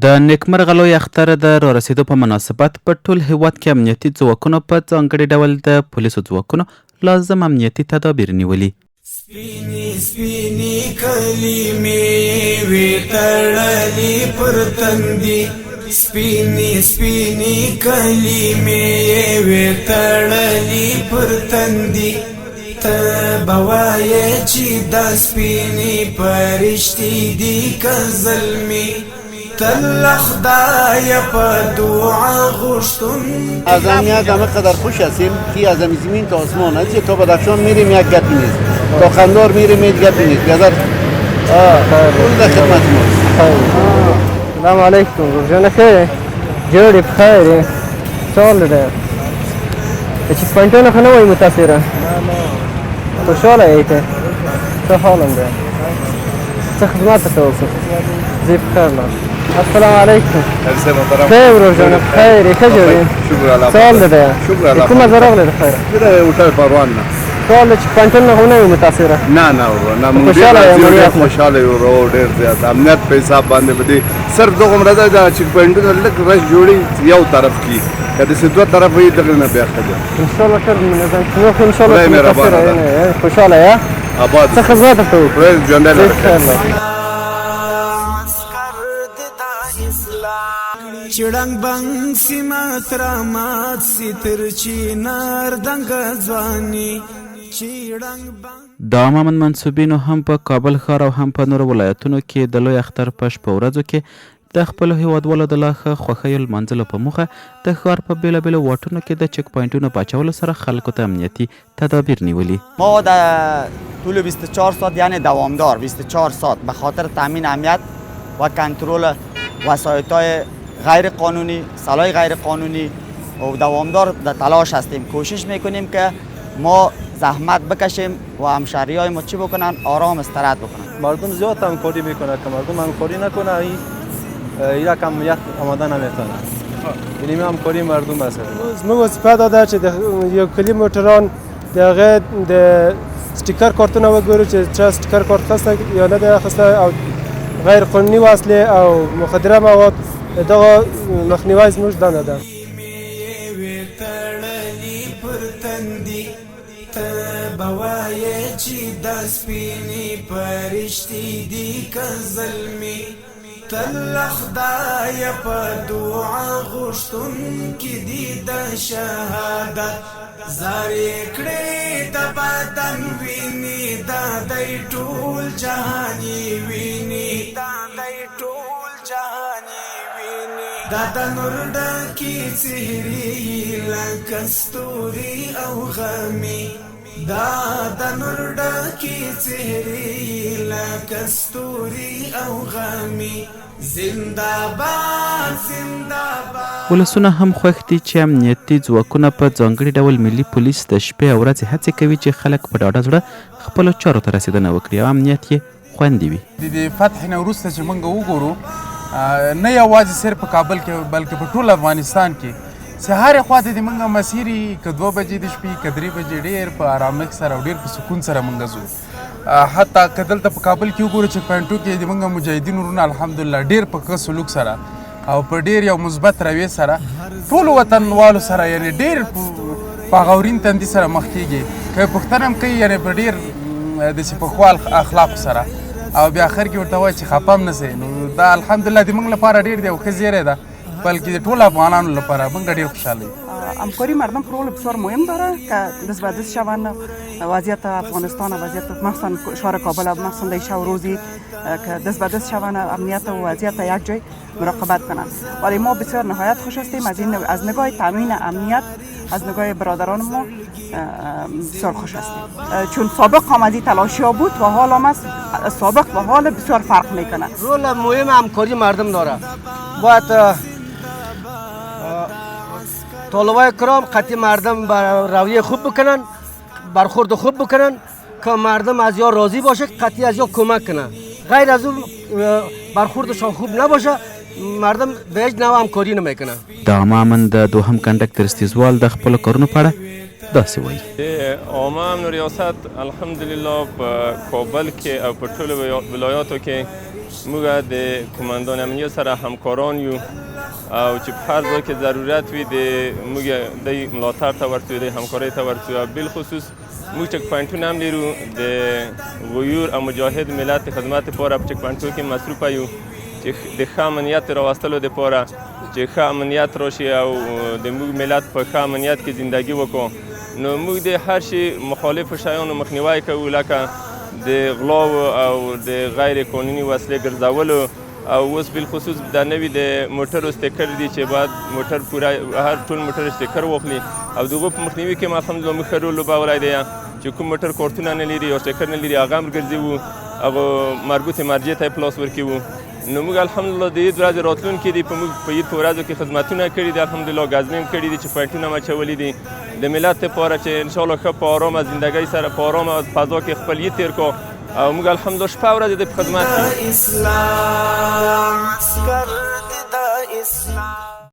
د نیکمرغه لوی اختر د رارسېدو په مناسبت په ټول هېواد کې امنیتي ځواکونو په ځانګړي ډول د پولیسو ځواکونو لازم امنیتي تدابیر نیولي. سپینې سپینې کلمې وې تړلې پر تندي، سپینې سپینې کلمې وې تړلې پر تندي، ته به وایې چې دا سپینې پرشتې دي که زلمي، تل له خدایه په دعا غوښتون. از امنیت همه قدر خوش هستیم که از زمین تا آسمان، از تا بدخشان میریم یک گپی نیست، تا قندار میریم یک گپی نیست. بیادر ټول د خدمت مو. السلام علیکم ورور جانه، ښه یې؟ جوړ یې؟ په خیر یې؟ څه حال دی؟ د چیک پوینټونو خو نه وایي متاثره؟ خوشحاله یې ته؟ څه حال هم دی؟ څه خدمت درته وکړم؟ ځې په خیر لاړ. السلام علیکم. ښه یې ورور جانه؟ په خیر یې؟ ښه جوړ یې؟ څه حال دی؟ د کومه ځای راغلې د خیره؟ د هوټل پروان نه. څه حال دی؟ چیک پوینټونو خو نه وي متاثره؟ نه نه ورور نه، موږ ډېر راضي یو، ډېر خوشحاله یو ورور، ډېر زیات امنیت په حساب باندې به دې صرف دغومره ده دا چیک پوینټونه لږ رش جوړي یو طرف کې، که داسې دوه طرفه وي دغه نه بیا ښه دی. انشاءالله ښه منظم نو خو انشاءالله خدای مهربانه ده. خوشحاله یې؟ آباد. څه خدمت درته وکړو؟ خدای دې ژوندی لره. چې ړنګ بنګ سي ماترامات سي تر چینار دنګه ځواني، چې ړنګ بنګ. د عامه امن منسوبینو هم په کابل ښار او هم په نورو ولایتونو کې د لوی اختر په شپو ورځو کې د خپلو هېوادوالو د لا ښه خوښیو لمانځلو په موخه د ښار په بېلابېلو واټونو کې د چک پاینټونو په اچولو سره خلکو ته امنیتي تدابیر نیولي. ما در طول 24 ساعت، یعنی دوامدار 24 ساعت، به خاطر تامین امنیت و کنترل وسایط های غیر قانونی، سلاح غیر قانونی و دوامدار در تلاش هستیم. کوشش میکنیم که ما زحمت بکشیم و همشهری های ما چی بکنن؟ آرام استراحت بکنن. مردم زیاد همکاری میکنه، که مردم همکاری نکنه این یک امنیت آماده نمیتونه. یعنی همکاری مردم است. زموږ وظیفه دا ده چې د یو کلي موټران د هغې د سټیکر کارتونه وګورو چې چا سټیکر کارت اخیستی یا نه دی اخیستی، او غیر قانوني وسلې او مخدره مواد دغه مخنیوی زموږ دنده ده. تړلې پر تندي، ته به وایې چې دا سپینې پرشتې دي که زلمي، تل له خدایه په دعا غوښتونکي دي د شهادت، زارې کړې د بدن ویني، دا دی ټول جهان یې ویني، دا دی ټول جهان یې ویني، دا د نور ډکې څهرې لکه ستوري او غمي، دا د نور ډکې څهرې لکه ستوري او غمي، زنده باد زنده باد. ولسونه هم خوښ دي چې امنیتي ځواکونه په ځانګړي ډول ملي پولیس د شپې او ورځې هڅې کوي چې خلک په ډاډه زړه خپلو چارو ته رسېدنه وکړي او امنیت یې خوندي وي. د دې فتح نه وروسته چې موږ وګورو، نه یوازې صرف په کابل کې بلکې په ټول افغانستان کې چې هرې خوا ته د موږ مسیر یي، که 2 بجې د شپې که 3 بجې، ډېر په آرامښت سره او ډېر په سکون سره موږ ځو. حتی که دلته په کابل کې وګورو چې پوینټو کې د موږ مجاهدین وروڼه الحمدلله ډېر په ښه سلوک سره او په ډېر یو مثبت رویې سره ټولو وطنوالو سره، یعنې ډېر په غورین تندي سره مخ کېږي. که پوښتنه هم کوي یعنې په ډېر داسې په ښو اخلاقو سره، او بیا آخر کې ورته وایي چې خفه هم نه شئ. نو دا الحمدلله د موږ لپاره ډېر دی او ښه زیری ده، بلکې د ټولو افغانانو لپاره موږ ډېر خوشحاله یو. همکاری مردم رول بسیار مهم داره که دست به دست شوند وضعیت افغانستان و وضعیت مخصوصا شهر کابل مخصوصا در شب روزی که دست به دست شوند امنیت و وضعیت یک جای مراقبت کنند. ولی ما بسیار نهایت خوش هستیم از این از نگاه تامین امنیت، از نگاه برادران ما بسیار خوش هستیم، چون سابق هم از این تلاشی ها بود و حال هم از سابق و حال بسیار فرق میکنه. رول مهم همکاری مردم داره. باید طالبای کرام قطعی مردم بر رویه خوب بکنن، برخورد خوب بکنن که مردم از یا راضی باشه، قطعی از یا کمک کنن. غیر از اون برخوردشان خوب نباشه مردم به هیچ نوع همکاری نمیکنن. د عامه امن د دوهم کنډک درستیزوال د خپلو کارونو په اړه داسې وایي. د عامه امن ریاست الحمدلله په کابل کې او په ټولو ولایاتو کې موږ د قومندان امنیت سره همکاران یو او چې په هر ځای کې ضرورت وي د موږ د ملاتړ ته ورڅو، د همکارۍ ته ورڅو. بالخصوص موږ چک پوینټونه هم لرو، د غیور او مجاهد ملت خدمت لپاره په چک پوینټو کې مصروفه یو چې د ښه امنیت راوستلو دپاره، چې ښه امنیت راشي او د موږ ملت په ښه امنیت کې زندګي وکړو. نو موږ د هر شي مخالفو شیانو مخنیوی کوو، لکه د غلاو او د غیر قانوني وسلې ګرځولو. او اوس بالخصوص دا نوي د موټرو سټیکر دي چې باید موټر پوره هر ټول موټر سټیکر واخلي، او د هغو په مخنیوي کې هم الحمدلله موږ ښه رول لوبولی دی چې کوم موټر کارتونه نه لري یا سټیکر نه لري هغه هم ګرځي، هغو مربوطې مرجع ته یې په لاس ورکوو. نو موږ الحمدلله د عید ورځې راتلونکې دي، په موږ په عید په ورځو کې خدمتونه کړي دي الحمدلله، ګزمې هم کړي دي چې پوینټونه هم اچولي دي د ملت لپاره چې انشاءالله ښه په آرامه زندګۍ سره په آرامه فضا کې خپل عید تېر کړو. او موږ الحمدلله شپه ورځ د په خدمت کې.